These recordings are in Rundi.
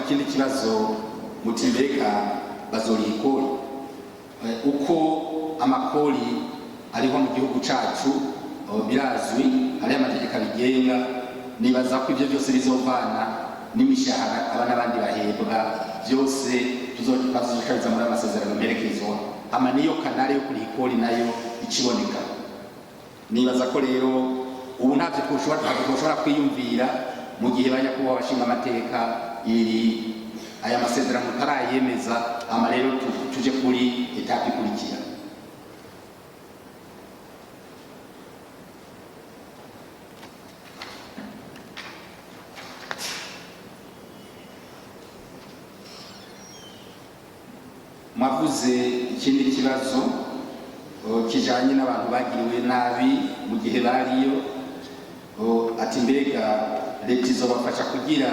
Ikindi kibazo muti: mbega bazoriha ikori? Uko amakori ariho mu gihugu cacu birazwi, hariho amategeko abigenga. Nibaza ko ibyo byose bizovana n'imishahara aba n'abandi bahembwa, byose bazoca muri amasezerano mperekezwa, hama niyo canal yo kuriha ikori nayo ikiboneka. Nibaza ko rero ubu ntabyo twoshobora kwiyumvira mu gihe ba nyakubahwa bashinga amateka iri aya masezerano utarayemeza, hama rero tuje kuri étape ikurikira. Mwavuze ikindi kibazo kijanye n'abantu bagiriwe nabi mu gihe bariyo, ati: mbega leta izobafasha kugira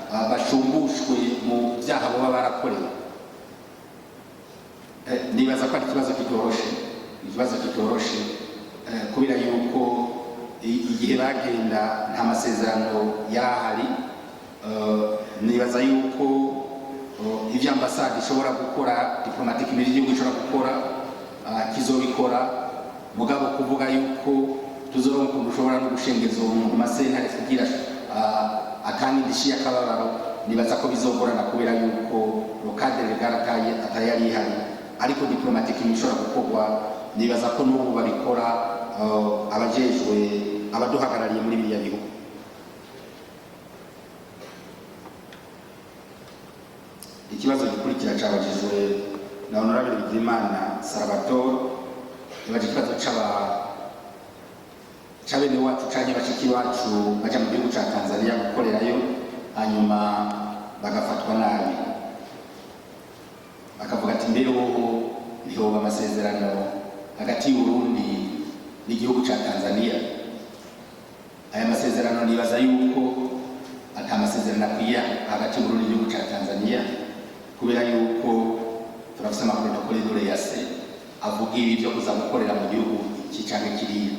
bashumbushwe mu byaha boba barakorewe? Nibaza ko ari ikibazo kitoroshe, ikibazo kitoroshe, kubera yuko igihe bagenda nta masezerano yari ahari. Nibaza yuko ivyo ambasade ishobora gukora, diplomatique imbere y'igihugu ishobora gukora, kizobikora. Mugabo kuvuga yuko tuzoronka ukuntu ushobora no gushengeza uwo muntu mu masentare kugira atange indishyi y'akababaro, nibaza ko bizogorana kubera yuko le cadre légal atari yari ihari. Ariko diplomatique ishobora gukorwa, nibaza ko n'ubu babikora, abajejwe abaduhagarariye muri biriya bihugu. Ikibazo gikurikira cabajijwe na Honorable Bigirimana Salvatore. Yabaje ikibazo c'abene wacu canke bashiki bacu baja mu gihugu ca Tanzania gukorerayo, hanyuma bagafatwa nabi, akavuga ati: mbere hoho ntihoba amasezerano hagati y'Uburundi n'igihugu ca Tanzania? Aya masezerano, nibaza yuko ata masezerano akwiye hagati y'Uburundi n'igihugu ca Tanzania, kubera yuko turafise ama protocoles de l'EAC avuga ibi byo kuza gukorera mu gihugu iki canke kiriya.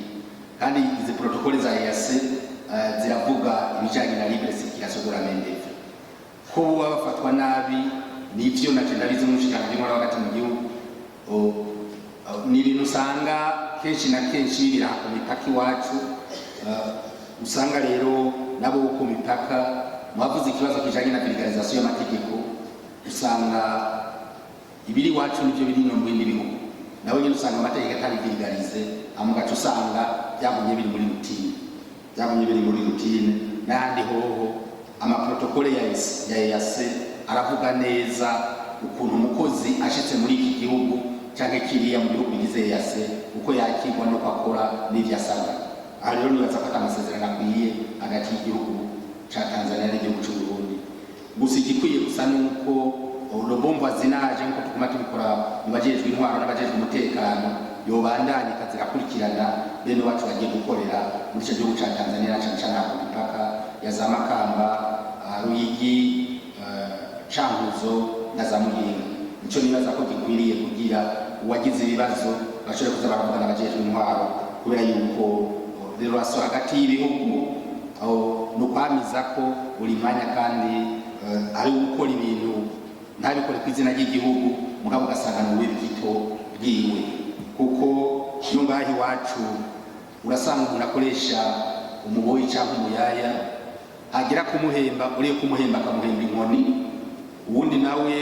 Kandi izi protocoles za EAC ziravuga ibijanye na libre circulation de la main d'œuvre. Ko baba bafatwa nabi, nivyo, naje ndabizi nk'umushikiranganji w'intwaro hagati mu gihugu. Ni ibintu usanga kenshi na kenshi bibera ku mipaka iwacu. Usanga rero nabo ku mipaka, mwavuze ikibazo kijanye na vulgarisation y'amategeko, usanga ibiri iwacu nivyo biri no mu bindi bihugu, nabo nyine usanga amategeko atari vulgarisé, hama ugaca usanga byagumye biri muri routine, byagumye biri muri routine. N'ahandi hoho ama protocoles ya EAC aravuga neza ukuntu umukozi ashitse muri iki gihugu canke kiriya mu bihugu bigize EAC, uko yakirwa n'uko akora n'ivyo asabwa. Aha rero nibaza ko ata amasezerano akwiye hagati y'igihugu ca Tanzania n'igihugu c'u Burundi. Gusa igikwiye gusa nuko le bon voisinage, nkuko tuguma tubikora mu bajejwe intwaro n'abajejwe umutekano, yobandanya ikazirakurikirana bene wacu bagiye gukorera muri ico gihugu ca Tanzania, na cane cane ku mipaka ya za Makamba, Ruyigi, Cankuzo na za Muyinga. Nico nibaza ko gikwiriye kugira uwagize ibibazo bashobore kuza baravugana abajejwe intwaro, kubera yuko relation hagati y'ibihugu ni ukwamiza ko buri mwanya, kandi ari gukora ibintu ntabikore ku izina ry'igihugu, mugabo ugasanga ni ububi bwito bwiwe. Kuko iyo ngaho iwacu urasanga umuntu akoresha umuboyi cyangwa umuyaya, agera kumuhemba, uriye kumuhemba akamuhemba inkoni, uwundi nawe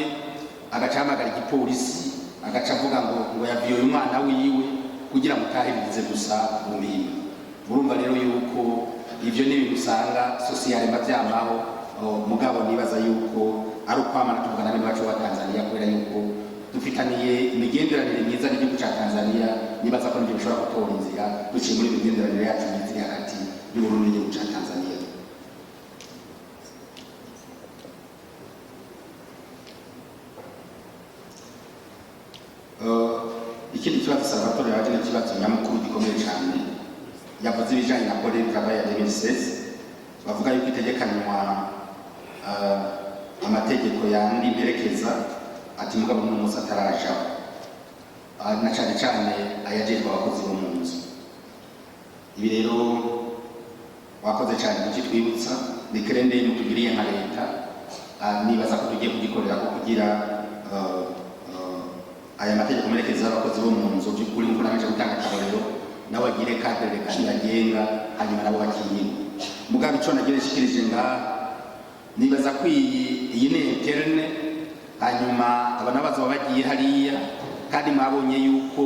agaca ahamagara igipolisi, agaca avuga ngo yaviyoye umwana wiwe kugira ngo utahirize gusa mu bintu. Murumva rero yuko ivyo ni ibintu usanga socialement vyamaho. Mugabo nibaza yuko ari ukwamana tuvugana bene bacu ba Tanzania, kubera yuko dufitaniye imigenderanire myiza n'igihugu ca Tanzania. Nibaza ko nivyo bishobora gutora inzira duciye muri imigenderanire yacu myiza iri hagati y'Uburundi n'igihugu ca Tanzania. Ikindi kibazo Salvatore yaje ni ikibazo nyamukuru gikomeye cyane. Yavuze ibijanye na code du travail ya 2016, bavuga yuko itegekanywa amategeko yandi mperekeza, ati mugabo n'uno munsi atarajaho, na cane cane ayajejwe abakozi bo mu nzu. Ibi rero wakoze cyane kukitwibutsa, ni kerende mutugiriye nka leta. Nibaza ko tugiye kugikorera ko kugira aya mategeko merekeza y'abakozi bo mu nzu by'ukuri, nk'uko nabanje gutanga akarorero, nabo bagire cadre légal bagenga, hanyuma nabo bakingirwe. Mugabo ico nagira nshikirije ngaha, nibaza ko iyi ni interne, hanyuma aba nabo bazoba bagiye hariya. Kandi mwabonye yuko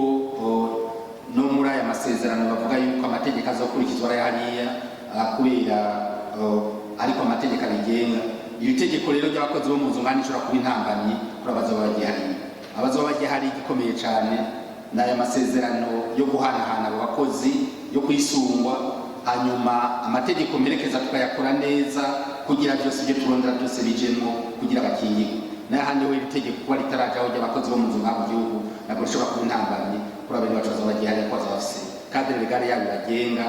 no muri aya masezerano bavuga yuko amategeko azokurikizwa ari hariya, kubera ariko amategeko abigenga. Iri tegeko rero ry'abakozi bo mu nzu ngani ishobora kuba intambamyi kuri abazoba bagiye hariya. Abazoba bagiye hariya, igikomeye cyane ni aya masezerano yo guhanahana abo bakozi, yo kwisungwa, hanyuma amategeko mperekeza tukayakora neza kugira byose ibyo turondera byose bijemwo kugira bakingirwe. N'ahandi ho iri tegeko kuba ritarajaho ry'abakozi bo mu nzu ngaha mu gihugu, ntabwo rishobora kuba intambamyi kuri abene bacu bazoba bagiye hariya, ko bazoba bafise cadre légal yabo bagenga,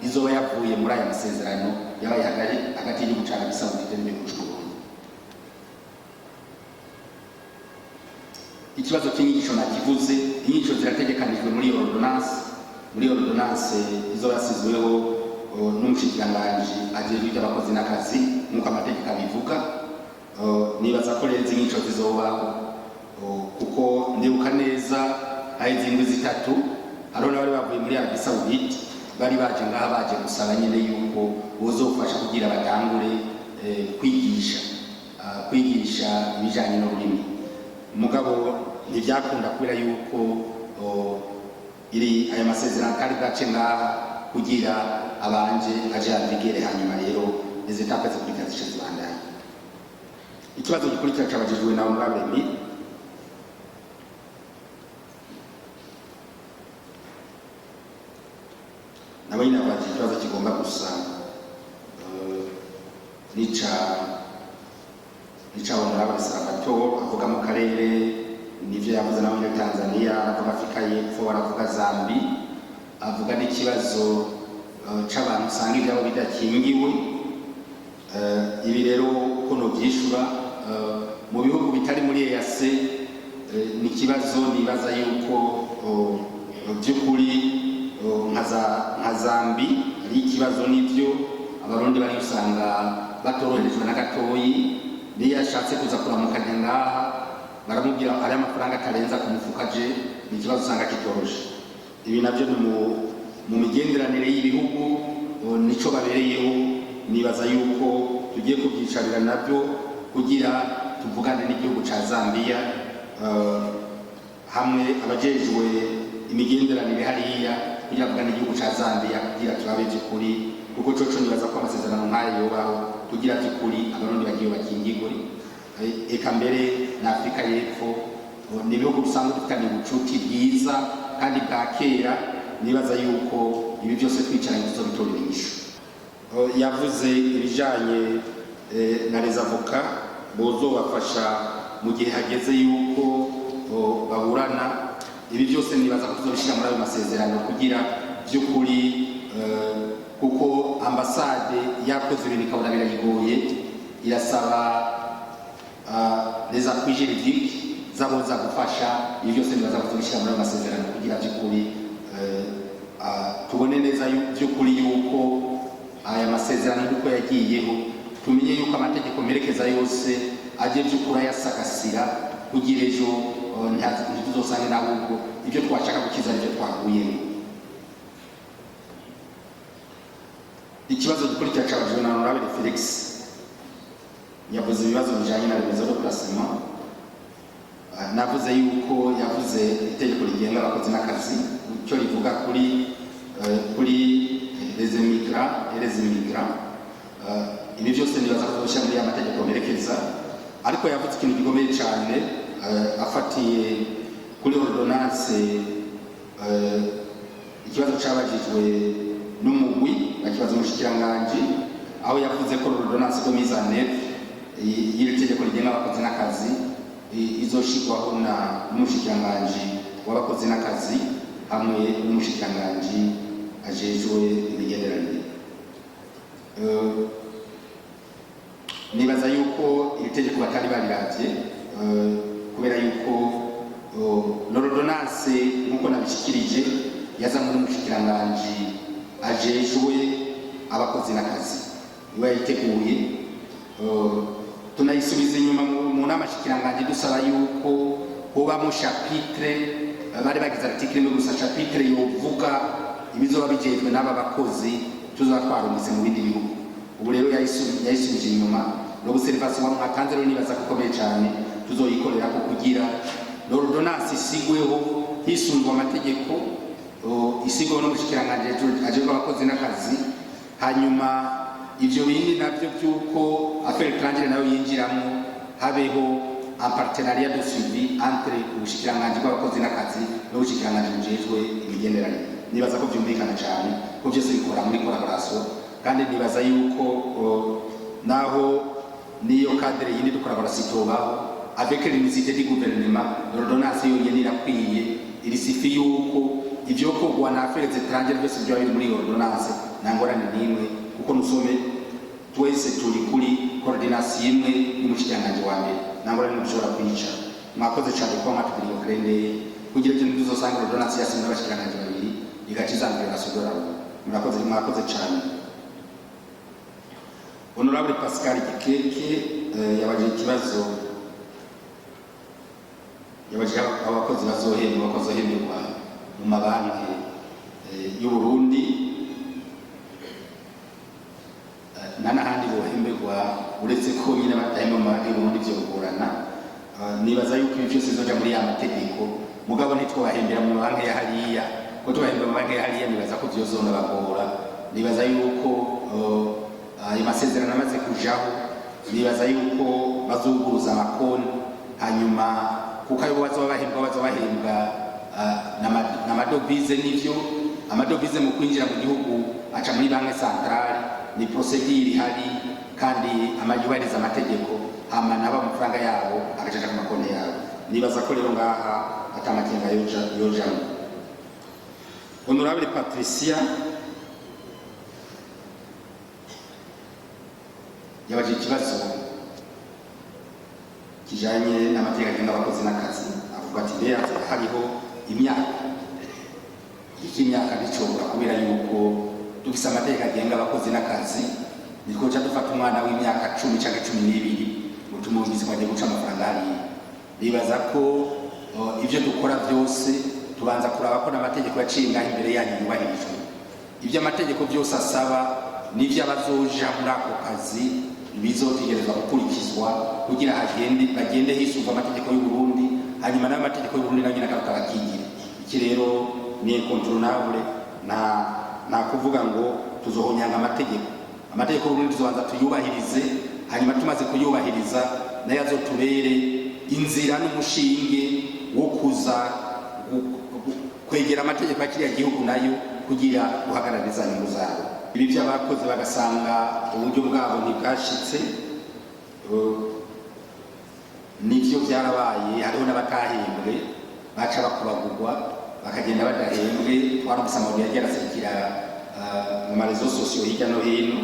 izoba yavuye muri aya masezerano yabaye hagati y'igihugu ca Arabie Saoudite n'igihugu c'u Burundi. Ikibazo cy'inyigisho nakivuze. Inyigisho zirategekanijwe muri ordonnance izoba yasizweho n'umushikiranganji ajejwe iby'abakozi n'akazi nk'uko amategeko abivuga. Nibaza ko rero izi nyigisho zizobaho, kuko ndibuka neza hari izindwi 3 hariho n'abari bavuye muri Arabie Saoudite bari baje ngaha, baje gusaba nyine yuko bozofasha kugira batangure kwigisha ibijanye n'ururimi. Mugabo ntibyakunda kubera yuko iri aya masezerano kari gace ngaha kugira abanje aje en vigueur, hanyuma rero izi étapes zikurikira zice zibandanya. Ikibazo gikurikira cabajijwe na honorable Emile. Nawe nyine abajije ikibazo kigomba gusa nica honorable Salvatore, avuga mu karere, nivyo yavuze nawe muri Tanzania, aravuga Afrika y'Epfo, aravuga Zambi, avuga n'ikibazo c'abantu usanga ivyabo bidakingiwe. Ibi rero uko novyishura, mu bihugu bitari muri EAC, ni ikibazo nibaza yuko by'ukuri nka Zambi ari ikibazo. N'ivyo Abarundi bari usanga batoroherejwe na gatoyi. Niyo yashatse kuza kuramukanya ngaha, baramubwira ari amafaranga atarenza ku mufuka je. Ni ikibazo usanga kitoroshe. Ibi navyo ni mu migenderanire y'ibihugu, nico babereyeho. Nibaza yuko tugiye kubyicarira nabyo kugira tuvugane n'igihugu ca Zambia, hamwe abajejwe imigenderanire hariya, kugira tuvugane n'igihugu ca Zambia kugira turabe by'ukuri, kuko coco nibaza ko amasezerano nk'ayo yobaho kugira by'ukuri Abarundi bagiye bakingigwe. Eka mbere na Afurika y'Epfo, ni ibihugu bisanzwe dufitanye ubucuti bwiza kandi bwa kera. Nibaza yuko ibi byose twicaranye tuzobitorera inyishu. Yavuze ibijanye na les avocats bozobafasha mu gihe hageze yuko baburana. Ibi byose nibaza ko tuzobishyira muri ayo masezerano kugira by'ukuri, kuko ambasade yakoze ibintu ikabona birayigoye, irasaba les appuis juridiques zaboza gufasha. Ibi byose nibaza ko tuzobishyira muri ayo masezerano kugira by'ukuri tubone neza by'ukuri yuko aya masezerano nk'uko yagiyeho, tumenye yuko amategeko mperekeza yose ajye by'ukuri ayasagasira, kugira ejo ntituzosange n'ahubwo ibyo twashaka gukiza aribyo twaguyemo. Ikibazo gikurikira cabajijwe na honorable Felix. Yavuze ibibazo bijanye na revision de placement. Navuze yuko yavuze itegeko rigenga abakozi n'akazi, icyo rivuga kuri les immigrants et les immigrants. Ibi byose nibaza ko tuzoshyira muri ya mategeko mperekeza. Ariko yavuze ikintu gikomeye cyane, afatiye kuri ordonnance, ikibazo cabajijwe n'umugwi bakibaza umushikiranganji, aho yavuze ko ordonnance de mise en œuvre y'iri tegeko rigenga abakozi n'akazi izoshirwaho na n'umushikiranganji w'abakozi n'akazi hamwe n'umushikiranganji ajejwe imigenderanire. Nibaza yuko iri tegeko batari bariravye, kubera yuko l'ordonnance, nk'uko nabishikirije, yazanywe n'umushikiranganji ajejwe abakozi n'akazi, iwe yayiteguye. Tunayisubiza inyuma mu nama shikiranganji, dusaba yuko hobamo chapitre. Bari bagize article imwe gusa, chapitre yovuga ibizoba bijejwe n'aba bakozi tuzoba twarungitse mu bindi bihugu. Ubu rero yayisubije inyuma. L'observation mwatanze rero nibaza ko ikomeye cyane, tuzoyikorera ko kugira l'ordonnance isigweho hisunzwe amategeko, isigweho n'umushikiranganji ajejwe abakozi n'akazi. Hanyuma ivyo bindi navyo vy'uko affaire étrangère nayo yinjiramo, habeho un partenariat de suivi entre ubushikiranganji bw'abakozi n'akazi n'ubushikiranganji bujejwe imigenderanire. Nibaza ko vyumvikana cyane ko vyose bikora muri collaboration, kandi nibaza yuko naho niyo cadre yindi de collaboration itobaho, avec l'unicité du gouvernement, l'ordonnance yonyene irakwiye. Il suffit yuko ivyokorwa na affaires étrangères byose vyoba biri muri ordonnance, nta ngorane n'imwe, kuko nusome twese turi kuri coordination imwe n'umushikiranganji wa mbere, nta ngorane n'imwe dushobora kwica. Mwakoze cyane kuba mwatubwira iyo grende, kugira ibyo ntituzosanga ordonnance yasinywe n'abashikiranganji babiri igaca izana violation de la loi. Murakoze, mwakoze cyane. Honorable Pascal Gikeke yabajije ikibazo, yabajije abakozi bazohemberwa, bazohemberwa mu mabanki y'u Burundi nta n'ahandi bohemberwa, uretse ko nyine badahemba mu mabanki y'u Burundi vyogorana. Nibaza yuko ibi vyose bizoja muri ya mategeko, mugabo ntitwobahembera mu mabanki ya hariya, ko tubahembera mu mabanki ya hariya nibaza ko vyozona bagora. Nibaza yuko ayo masezerano amaze kujaho, nibaza yuko bazuguruza amakonti, hanyuma kuko ayo bazoba bahembwa n'amadovize. Nivyo, amadovize mu kwinjira mu gihugu aca muri banque centrale, ni procédure ihari kandi yubahiriza amategeko, hama nabo amafaranga yabo agacaca ku makonti yabo. Nibaza ko rero ngaha ata makenga yojamwo. Honorable Patricia yabajije ikibazo kijanye n'amategeko agenga abakozi n'akazi, avuga ati: "Mbega hariho imyaka iki?" Imyaka nticobora, kubera yuko dufise amategeko agenga abakozi n'akazi. Nitwoca dufata umwana w'imyaka 10 canke 12 ngo tumwumvise ngo agiye guca amafaranga hariya. Nibaza ko ivyo dukora byose tubanza kuraba ko n'amategeko yaciye ngaho imbere yanyu yubahirijwe. Ibyo amategeko byose asaba n'ivyo abazoja muri ako kazi bizotegerezwa gukurikizwa, kugira hagende bagende hisunzwe amategeko y'u Burundi, hanyuma n'ayo mategeko y'u Burundi nayo nyine agaruka bakigire. Iki rero ni incontournable, nta kuvuga ngo tuzohonyanga amategeko. Amategeko y'u Burundi tuzobanza tuyubahirize, hanyuma tumaze kuyubahiriza nayo azotubere inzira n'umushinge wo kuza kwegera amategeko ya kiriya gihugu nayo, kugira guhagarara za nyungu zabo. Ibi by'abakozi bagasanga uburyo bwabo ntibwashitse, nivyo byarabaye. Hariho n'abatahembwe, baca bakubagurwa bakagenda badahembwe. Twarumvise amabuye yagiye araserukira mu ma réseaux sociaux hirya no hino,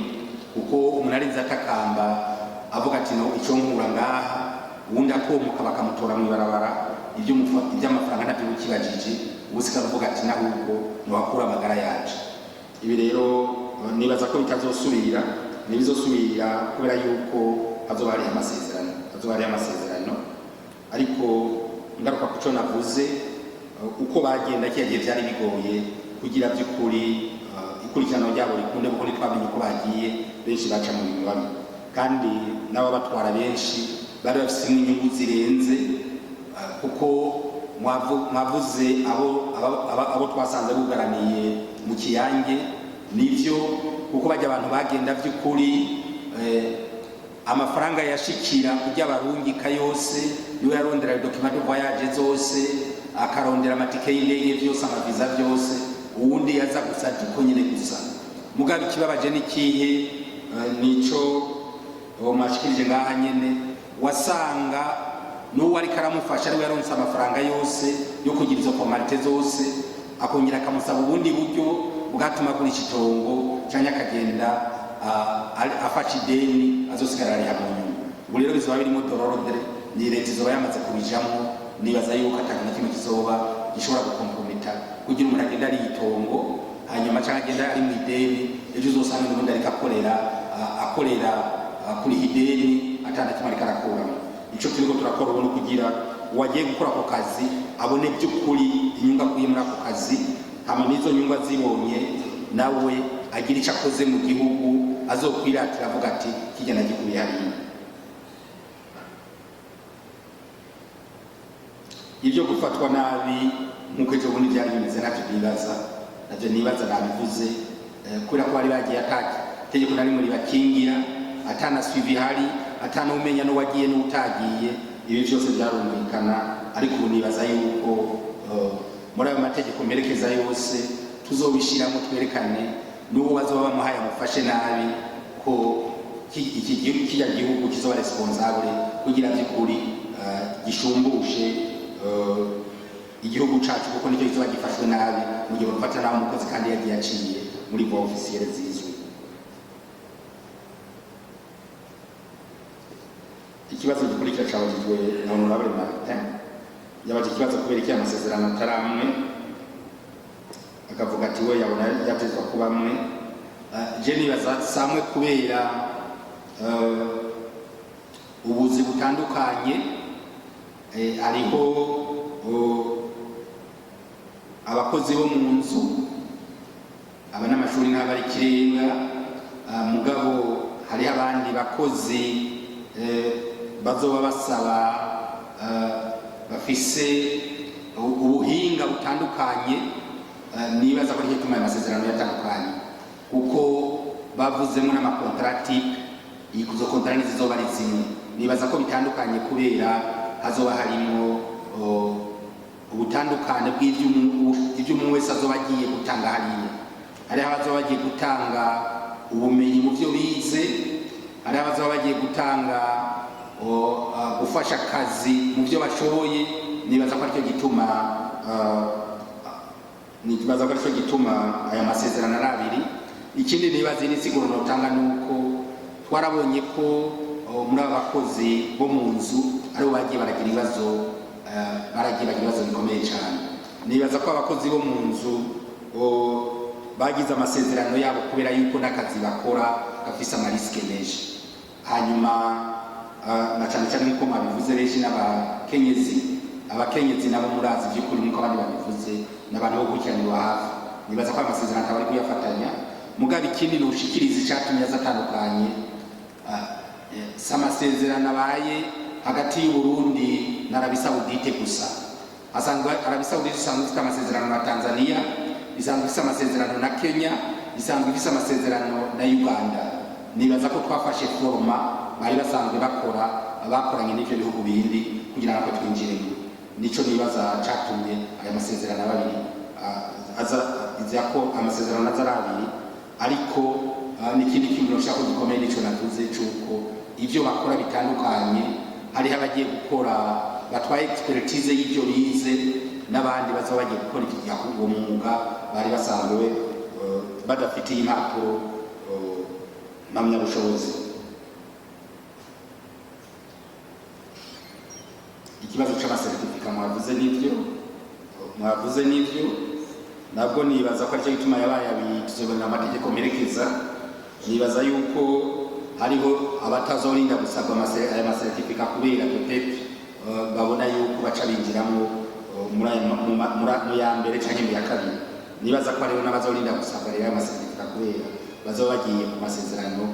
kuko umuntu arinze atakamba avuga ati: "No ico nkura ngaha", uwundi akomuka bakamutora mw'ibarabara. Iby'amafaranga ntabyo ukibajije, ubu usigara uvuga ati: "Nahubwo ntiwakura amagara yanje." Ibi rero nibaza ko bitazosubira, ntibizosubira, kubera yuko hazoba hariho amasezerano, hazoba hariho amasezerano. Ariko ngaruka ku cyo navuze, uko bagenda kiriya gihe byari bigoye kugira by'ukuri ikurikirana ryabo rikunde, kuko ntitwamenye uko bagiye. Benshi baca mu bintu babi, kandi n'ababatwara benshi bari bafise inyungu zirenze, kuko mwavuze abo twasanze bugaraniye mu Kiyange. Nivyo, kuko bajya abantu bagenda by'ukuri, amafaranga yashikira kujya barungika yose niwe yarondera document de voyage zose, akarondera amatike y'indege byose, amaviza byose. Uwundi yaza gusa ariko nyine gusa. Mugabo ikibabaje n'ikihe? Nico uwo mwashikirije ngaha nyene, wasanga n'uwo ariko aramufasha ariwe yaronse amafaranga yose yo kugira izo formalités zose, akongera akamusaba ubundi buryo bwatuma agurisha itongo canke akagenda afashe ideni azosigara ariha mu nyuma. Ubu rero bizoba birimo de l'ordre, ni leta izoba yamaze kubijamwo. Nibaza yuko atakintu na kimwe kizoba gishobora gukompromita kugira umuntu agenda ari itongo, hanyuma canke agenda ari mu ideni, ejo uzosanga n'ubundi ariko akorera kuriha ideni. atana kimwe ariko arakuramo. Ico turiko turakora ubu ni kugira uwagiye gukora ako kazi abone by'ukuri inyungu akuye muri ako kazi, hama n'izo nyungu azibonye nawe agira ico akoze mu gihugu, azokwiratira avuga ati: "Kirya nagikuye hariya." Ibyo gufatwa nabi nk'uko ejo bundi byari bimeze, ntacyo nibaza, nabyo nibaza nabivuze, kubera ko bari bagiye ata tegeko na rimwe ribakingira, atana suivi ihari, atanumenya n'uwagiye n'utagiye. Ibi byose byarumvikana, ariko ubu nibaza yuko muri ayo mategeko mperekeza yose tuzobishyiramo, twerekane n'uwo bazoba bamuhaye amufashe nabi ko iki gihugu, kirya gihugu kizoba responsable kugira by'ukuri gishumbushe igihugu cacu, kuko nicyo kizoba gifashwe nabi mu gihe bafata nabi umukozi kandi yagiye aciye muri voies officielles zizwi. Ikibazo gikurikira cabajijwe na honorable Martin. Yabaje ikibazo kubera iki amasezerano atari amwe, akavuga ati we yabona yatezwa kuba amwe. Je nibaza samwe kubera ubuzi butandukanye. Hariho abakozi bo mu nzu, aba n'amashuri ntabwo ari ikirenga, mugabo hariho abandi bakozi bazoba basaba bafise ubuhinga butandukanye. Nibaza ko aricyo gituma ayo masezerano yatandukanye, kuko bavuzemo n'ama contrats types. Izo contrats ntizizoba ari zimwe. Nibaza ko bitandukanye kubera hazoba harimo ubutandukane bw'ibyo umuntu wese azoba agiye gutanga hariya. Hariho abazoba bagiye gutanga ubumenyi mu byo bize, hariho abazoba bagiye gutanga gufasha akazi mu byo bashoboye. Nibaza ko aricyo gituma aya masezerano ari abiri. Ikindi nibaza, indi nsiguro notanga, ni uko twarabonye ko muri aba bakozi bo mu nzu aribo bagiye baragira ibibazo, baragiye bagira ibibazo bikomeye cyane. Nibaza ko abakozi bo mu nzu bagize amasezerano yabo kubera yuko n'akazi bakora gafise ama risques menshi, hanyuma na cyane cyane nk'uko mwabivuze, benshi n'abakenyezi. Abakenyezi nabo murazi by'ukuri, nk'uko abandi babivuze, n'abantu bo gukurikiranirwa hafi. Nibaza ko ayo masezerano akaba ari kuyafatanya. Mugabo ikindi nushikiriza icatumye aza atandukanye, si amasezerano abaye hagati y'u Burundi na Arabie Saoudite gusa. Asanzwe Arabie Saoudite isanzwe ifite amasezerano na Tanzania, isanzwe ifite amasezerano na Kenya, isanzwe ifite amasezerano na Uganda. Nibaza ko twafashe format bari basanzwe bakora, bakoranye n'ivyo bihugu bindi kugira ngo twinjiremo. Nico nibaza catumye aya masezerano abiri aza izya ko amasezerano aza ari abiri. Ariko n'ikindi kintu nshaka ko gikomeye, nico navuze cuko ivyo bakora bitandukanye. Hariho abagiye gukora batwaye expertise y'ibyo bize, n'abandi bazaba bagiye gukora uwo mwuga bari basanzwe badafitiye impapuro mpamyabushobozi. Ikibazo c'ama certificats mwavuze n'ivyo, mwavuze n'ivyo nabwo nibaza ko aricyo gituma yabaye abiri. Tuzobonera amategeko mperekeza. Nibaza yuko hariho abatazorinda gusabwa aya ma certificats kubera peut-être babona yuko baca binjiramo muri aya mu ya mbere canke mu ya kabiri. Nibaza ko hariho n'abazorinda gusabwa rero aya ma certificats kubera bazoba bagiye ku masezerano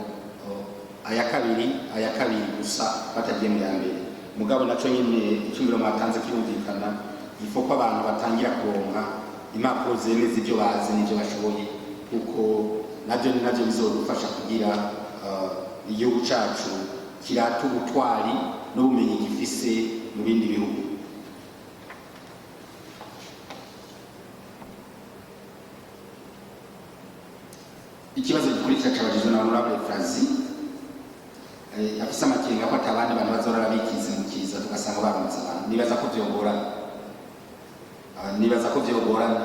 aya kabiri gusa, batagiye mu ya mbere. Mugabo naco nyine icyumviro mwatanze kirumvikana. Ifo ko abantu batangira kuronka impapuro zemeza ibyo bazi n'ibyo bashoboye, kuko nabyo ni nabyo bizodufasha kugira igihugu cacu kirata ubutwari n'ubumenyi gifise mu bindi bihugu. Ikibazo gikurikira cabajijwe na honorable Frazi. Afise amakenga ko atabandi bantu bazorara bikize mu kiza, tugasanga barunze abantu. Nibaza ko vyogorana. Nibaza ko vyogorana,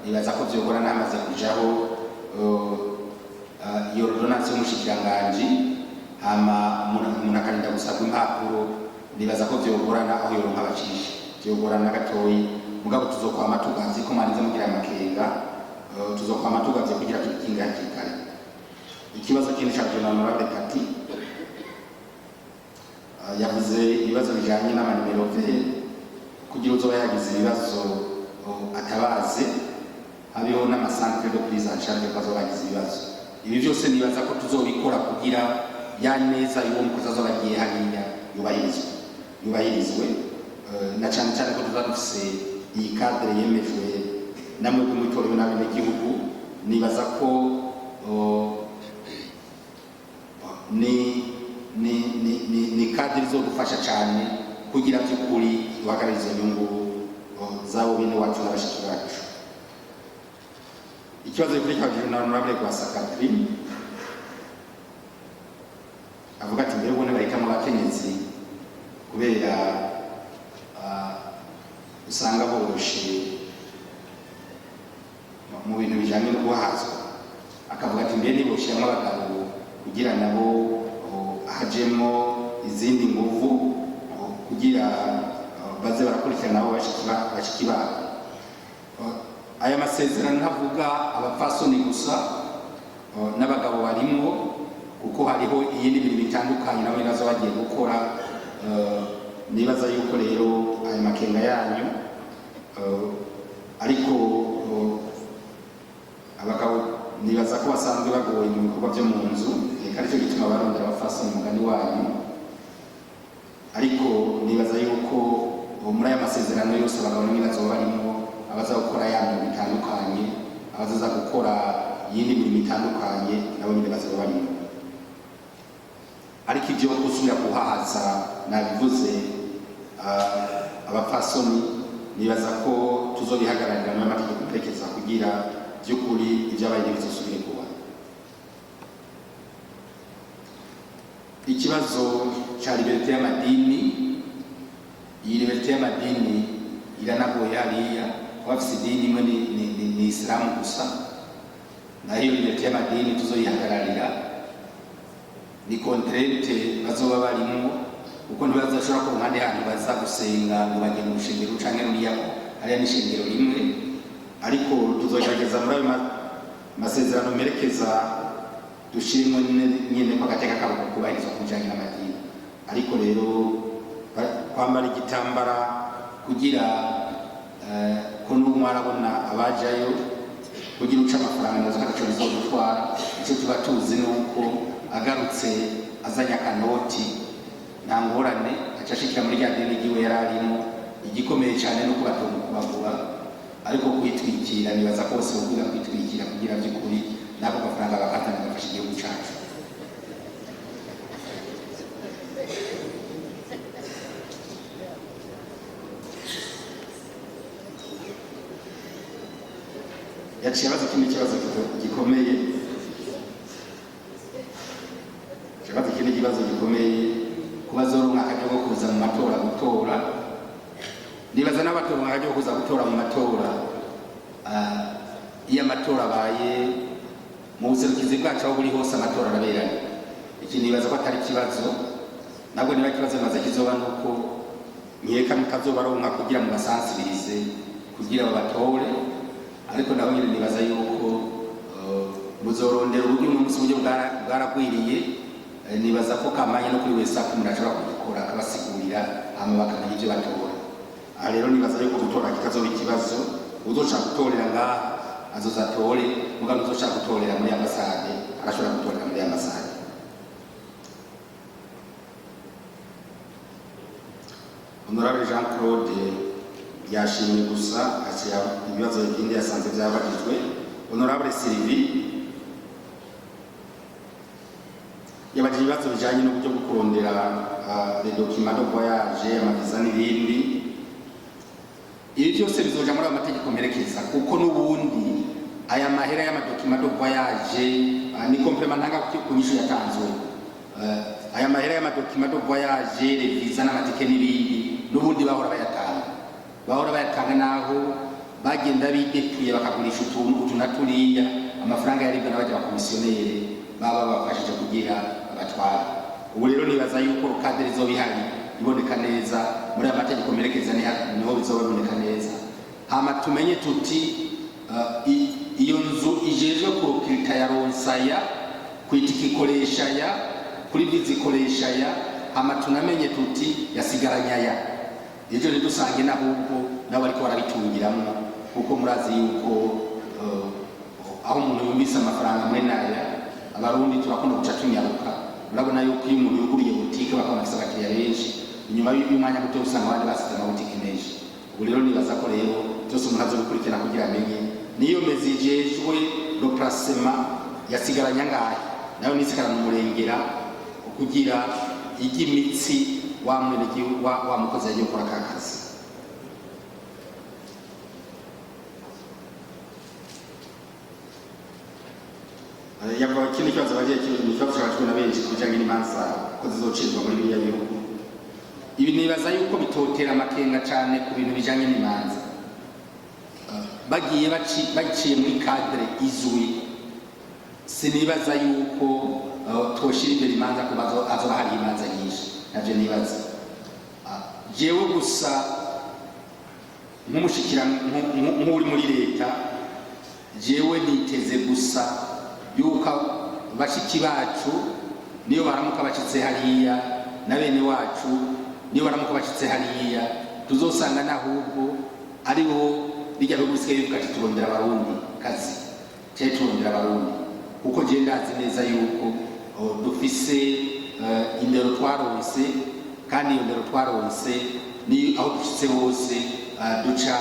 nibaza ko vyogorana hamaze kujaho iyo ordonnance y'umushikiranganji, hama umuntu akarinda gusabwa impapuro. Nibaza ko vyogorana aho yoronka abacisha, vyogorana gatoyi. Mugabo tuzokwama tugavye ko mwarinze mugira amakenga, tuzokwama tugavye kugira tubikinge hakiri kare. Ikibazo kindi ca na honorable Kati. Yavuze ibibazo bijanye n'ama numéro vert, kugira uzoba yagize ibibazo atabaze, hariho n'ama centre de prise en charge bazoba bagize ibibazo. Ibi byose nibaza ko tuzobikora kugira ya neza y'uwo mukozi azoba agiye hariya yubahirizwe, na cyane cyane ko tuza dufise iyi cadre yemejwe namwe mwitorewe n'abenegihugu. Nibaza ko ni cadre izodufasha cyane kugira by'ukuri duhagarare izo nyungu z'abo bene wacu n'abashiki bacu. Ikibazo gikurikira na honorable Rwasa Catherine, avuga ati: "Mbere ubone bahitamo abakenyezi kubera usanga boroshe mu bintu bijanye no guhazwa." Akavuga ati: "Mbere niboshyiramo abagabo kugira nabo hajemo izindi nguvu, kugira baze barakurikirana nabo bashiki babo." Aya masezerano ntavuga abapfasoni gusa, n'abagabo barimwo, kuko hariho iyindi mirimo itandukanye nabo nazo bagiye gukora. Nibaza yuko rero aya makenga yanyu, ariko abagabo nibaza ko basanzwe bagoye mu bikorwa byo mu nzu, reka aricyo gituma barondera abapfasoni, umugani wanyu. Ariko nibaza yuko muri aya masezerano yose abagabo n'imwe bazoba barimo, abaza gukora ya mirimo itandukanye, abazaza gukora iyindi mirimo itandukanye, nabo nyine bazoba barimo. Ariko ibyo gusubira kuhahaza nabivuze, abapfasoni, nibaza ko tuzobihagararira muri amategeko mperekeza kugira by'ukuri ibyabaye ntibizosubire kuba. Ikibazo cya liberté y'amadini, iyi liberté y'amadini iranagoye hariya kuba bafise idini imwe, ni Isilamu gusa. Naho iyo liberté y'amadini tuzoyihagararira, ni contrainte bazoba barimwo, kuko ntibazashobora kuronka ahandi hantu baza gusenga ngo bagende mu rushengero canke ruriya, hariya n'ishengero rimwe. Ariko tuzogerageza muri ayo masezerano merekeza dushiremo nyene ko agateka kabo kubahirizwa ku bijanye n'amadini. Ariko rero kwambara igitambara kugira ko n'ubu mwarabona abajayo kugira uca amafaranga, nazo ataco bizogutwara. Ico tuba tuzi nuko agarutse azanye akanoti, nta ngorane, aca ashikira muri rya dini ryiwe yari arimo. Igikomeye cyane nuko batomukubagura, ariko kwitwikira nibaza ko bose bokwiga kwitwikira kugira by'ukuri n'ako gafaranga bakazana gafasha igihugu cacu. Yaciye abaza ikindi kibazo gikomeye, yaciye abaza ikindi kibazo gikomeye kuba azoronka akaryo ko kuza mu matora gutora. Nibaza n'abatoronka akaryo ko kuza gutora mu matora. Iyo amatora abaye mu buserukizi bwacu, aho buri hose amatora araberanye. Iki nibaza ko atari ikibazo. Ntabwo niba ikibazo nibaza kizoba nuko nkeka mutazobaronka kugira mubasansibirize kugira babatore. Ariko nabo nyine nibaza yuko muzorondera uburyo. Uno munsi uburyo bwaragwiriye. Nibaza ko kamanye no kuri WhatsApp umuntu ashobora kubikora, akabasigurira, hama bakamenya ibyo batora. Aha rero nibaza yuko gutora kitazoba ikibazo. Uzoshaka gutorera ngaha azoza atore, mugabo uzoshaka gutorera muri ambasade arashobora gutorera muri ambasade. Honorable Jean Claude yashimye gusa, aciye ibibazo bindi yasanze byabajijwe. Honorable Sylvie yabajije ibibazo bijanye n'uburyo bwo kurondera les documents de voyage, amaviza n'ibindi. Ibi byose bizoja muri ayo mategeko mperekeza, kuko n'ubundi aya mahera y'ama documents de voyage ni complément ntanga ku nyishu yatanzwe. Aya mahera y'ama documents de voyage, les visa n'amatike n'ibindi, n'ubundi bahora bayatanga naho bagenda bidepuye bakagurisha utuntu utu na turiya. Amafaranga yaribwa n'abajya bakomisiyonere baba babafashije kugira babatware. Ubu rero nibaza yuko le cadre izoba ihari iboneka neza muri aya mategeko merekeza, niho bizoba biboneka neza. Hama tumenye tuti iyo nzu ijejwe kurokirita ya ronsaya, kwitika ikoresha ya kuri viza ikoresha ya. Hama tunamenye tuti yasigaranye aya, ejo ntidusange n'ahubwo nabo bariko barabitungiramwo, kuko murazi yuko aho umuntu yumvise amafaranga muri naya, Abarundi turakunda guca tunyaruka. Murabona yuko iyo umuntu yuguriye butike bakabona afise abakiriya benshi, inyuma y'umwanya muto usanga abandi basize amabutike menshi. Ubu rero nibaza ko rero byose umuntu azobikurikirana kugira amenye niyo maison ijejwe le placement yasigaranye angahe, nayo nisigarana umurengera kugira ijya imitsi wa mwenegihugu wa mukozi yagiye gukora ka kazi. Yavuga ikindi kibazo bagiye, ni ikibazo cyabajwe na benshi ku bijanye n'imanza ko zizocirwa muri biriya bihugu. Ibi nibaza yuko bitotera amakenga cane ku bintu bijanye n'imanza. Bagiye baciye muri cadre izwi, sinibaza yuko twoshira imbere imanza ko hazoba hari imanza nyinshi. Navyo nibaza. Jewe gusa nk'umushikira nk'uri muri leta, jewe niteze gusa yuko bashiki bacu niyo baramuka bashitse hariya, na bene wacu niyo baramuka bashitse hariya, tuzosanga n'ahubwo aribo bijya bihugu bisigaye bivuga ati turondera Abarundi kazi cyangwa turondera Abarundi, kuko jewe ndazi neza yuko dufise indero twaronse, kandi iyo ndero twaronse ni aho dushitse hose duca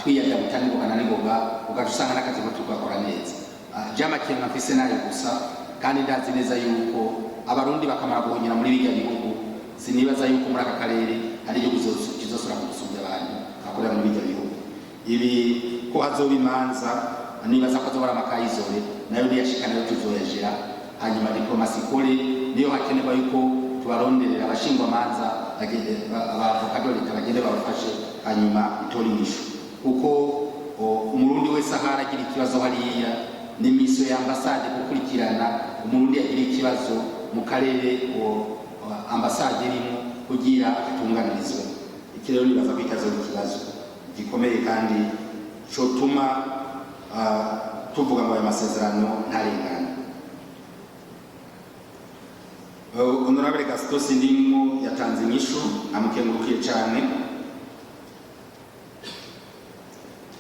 twiyadabuta n'ingoga na n'ingoga, ugaca usanga n'akazi ko tugakora neza. Je amakenga mfise nayo gusa, kandi ndazi neza yuko Abarundi bakamara guhonyera muri birya bihugu, sinibaza yuko muri aka karere hari igihugu kizosubira kugusumbya abantu bakorera muri birya bihugu. Ibi ko hazoba imanza, nibaza ko azoba ari ama cas isolés, nayo niyashika nayo tuzoyajira, hanyuma diplomatie ikore. Niyo hakenerwa yuko tubaronderera abashingwamanza, abavoka de l'État bagende babafashe, hanyuma itore inyishu, kuko Umurundi wese ahari agira ikibazo hariya, ni mission ya ambasade gukurikirana Umurundi yagira ikibazo mu karere ambasade irimo kugira atunganirizwe. Iki rero nibaza ko itazoba ikibazo gikomeye kandi cotuma tuvuga ngo aya masezerano ntarengane. Honorable Gaston Sindimwo yatanze inyishu, amukengurukiye cyane.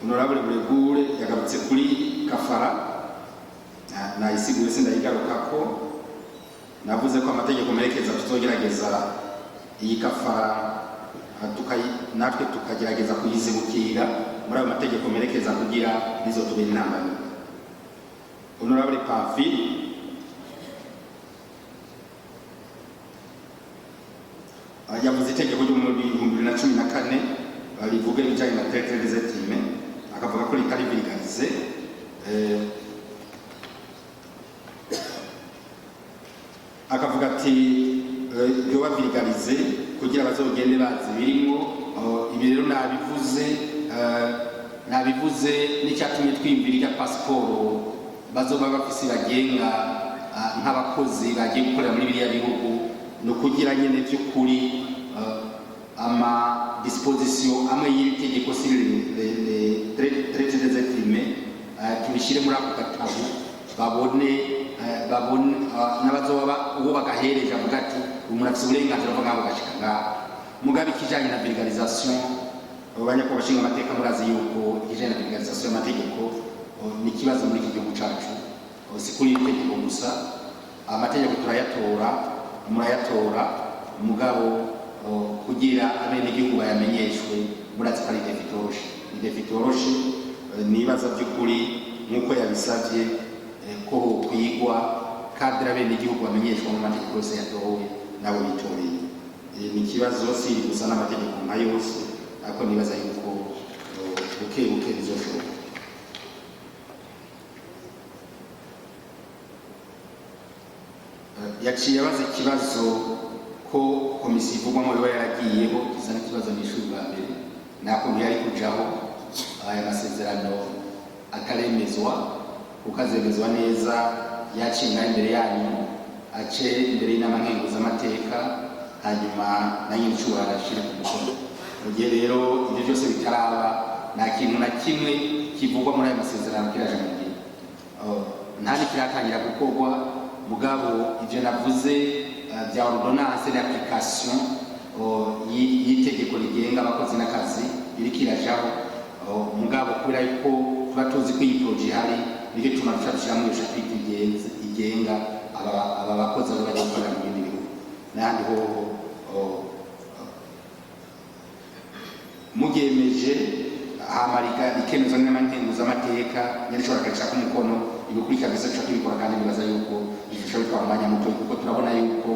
Honorable Buregure yagarutse kuri kafara, nayisiguye sindayigarukako. Navuze ko amategeko merekeza tuzogerageza iyi kafara, natwe tukagerageza kuyizibukira muri ayo mategeko merekeza kugira nizo tubera intambamyi. Honorable Pamphile yavuze itegeko ryo mu 2014 rivuga ibijyanye na traite des êtres humains, akavuga ko ritari vulgarisé. Akavuga ati ryoba vulgarisé kugira bazogende bazi birimwo. Ibi rero nabivuze, nabivuze n'icyatumye twiyumvira irya pasiporo bazoba bafise bagenga nk'abakozi bagiye gukorera muri biriya bihugu, ni ukugira nyene by'ukuri ama disposition amwe y'iri tegeko sur les traite des êtres humains tubishyire muri ako gatabo, babone babone n'abazoba uwo bagahereje avuga ati umuntu afise uburenganzira bwo ngaho gashika ngaho. Mugabe ikijanye na vulgarisation, banyakubahwa bashinga amateka, murazi yuko ikijanye na vulgarisation y'amategeko ni ikibazo muri iki gihugu cacu. Si kuri iri tegeko gusa. Amategeko turayatora, murayatora, mugabo kugira abenegihugu bayamenyeshwe, murazi ko ari défi itoroshe, ni défi itoroshe. Nibaza by'ukuri nk'uko yabisabye ko hokwigwa cadre abenegihugu bamenyeshwa mu mategeko yose yatowe nabo bitoreye. Ni ikibazo si iri gusa, n'amategeko nka yose, ariko nibaza yuko buke buke bizoshoboka. Yaciye abaza ikibazo ko komisiyo ivugwamo yoba yaragiyeho. Gisa n'ikibazo n'ishuri bwa mbere, nta kuntu yari kujaho aya masezerano ataremezwa, kuko azemezwa neza yaciye ngaho imbere yanyu, ace imbere y'inama nkenguzamateka, hanyuma na nyir'icubahiro ashire ku mukono. Mu gihe rero ibyo byose bitaraba, nta kintu na kimwe kivugwa muri aya masezerano kiraja mu ngiro. Nta n'ikiratangira gukorwa. Mugabo ivyo navuze bya ordonnance d'application y'itegeko rigenga abakozi n'akazi iriko irajaho. Mugabo kubera yuko tuba tuzi ko iyi projet ihari, nicyo gituma duca dushyiramo iyo chapitre igenga aba bakozi baba bagiye gukorera mu bindi bihugu n'ahandi hoho. Mubyemeje hamarika ikemezwa n'amankenguzamateka, nyarishobora akabishaka umukono, ibikurikira byose duca tubikora. Kandi nibaza yuko bifasha bitwara umwanya muto, kuko turabona yuko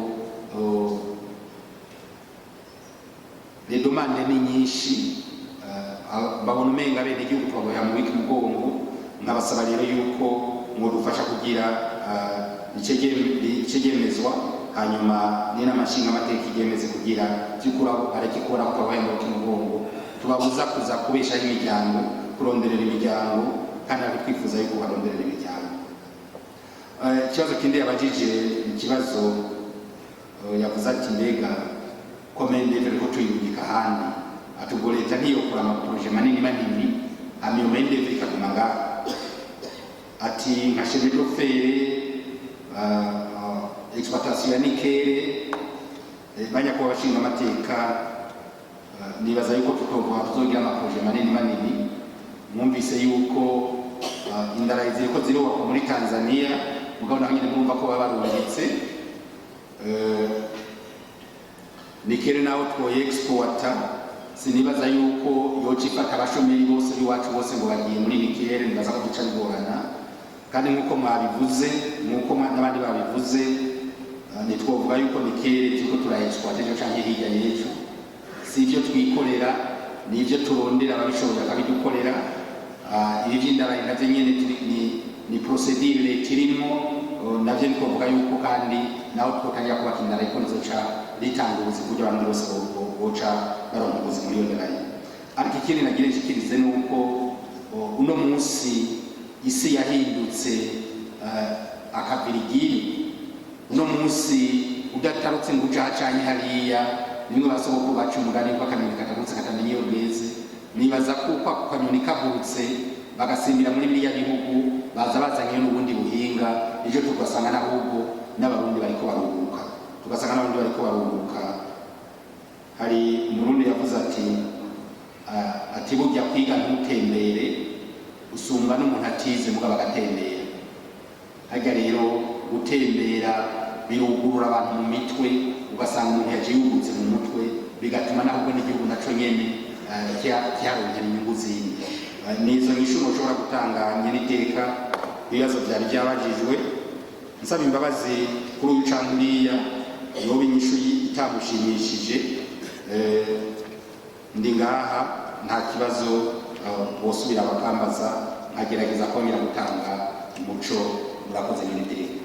les demandes ni nyinshi. Babona umenga bene igihugu tubaboha mu wiki mugongo. Nkabasaba rero yuko mwodufasha kugira ice ryemezwa, hanyuma n'inama nshingamateka iryemeze, kugira by'ukuri bareke kubona ko tubaboha mu wiki mugongo, tubabuza kuza kubeshaho imiryango, kuronderera imiryango, kandi natwe twifuza yuko baronderera imiryango. Ikibazo kindi yabajije ni ikibazo yavuze ati: "Mbega ko main-d'œuvre ko tuyibika ahandi?" Ati: "Ubwo leta ntiyokora ama projets manini manini, hama iyo main-d'œuvre ikaguma ngaho?" Ati: "Nka chemin de fer, exploitation ya nickel." Banyakuba bashinga amateka, nibaza yuko tutovuga tuzogira ama projets manini manini. Mwumvise yuko indarayi ziriko zirubakwa muri Tanzania, mugabo naho nyene murumva ko baba barungitse. Nickel naho twoye exploita, sinibaza yuko yoca ifata abashomeri bose b'iwacu bose ngo bagiye muri nickel. Nibaza ko duca bigorana. Kandi nk'uko mwabivuze, nk'uko n'abandi babivuze, ntitwovuga yuko nickel turiko turayexploita ejo canke hirya y'ejo. Si ibyo twikorera, ni ibyo turondera ababishoboye bakabidukorera. Ibi vy'indarayi navyo nyene ni procédure leta irimwo. Navyo ntitwovuga yuko kandi naho twotangira kubaka indarayi ko rizoca ritanga ubuzi, kuburyo abantu bose boca baronka ubuzi muri iyo ndarayi. Ariko ikindi nagira nshikirize ni uko uno munsi isi yahindutse akavirigiri. Uno munsi udatarutse ngo uje aha canke hariya, nimwe basogokuru baca umugani ko akanyoni katagurutse katamenya iyo bweze. Nibaza ko uko ako kanyoni kagurutse bagasimbira muri biriya bihugu, baza bazanye n'ubundi buhinga, ejo tugasanga n'ahubwo n'Abarundi bariko baruhuka, tugasanga n'Abarundi bariko baruhuka. Hari Umurundi yavuze ati ati: "Burya kwiga ntutembere usumba n'umuntu atize mugabo agatembera." Harya rero gutembera birugurura abantu mu mitwe, ugasanga umuntu yaje yugutse mu mutwe, bigatuma nahubwo n'igihugu naco nyene kiharonkera inyungu zindi. Nizo nyishu ushobora gutanga, nyeniteka, ibibazo vyari vyabajijwe. Nsaba imbabazi kuri uyu canke uriya yoba inyishu itamushimishije. Ndi ngaha, nta kibazo, bosubira bakambaza nkagerageza kongera gutanga umuco. Murakoze, nyeniteka.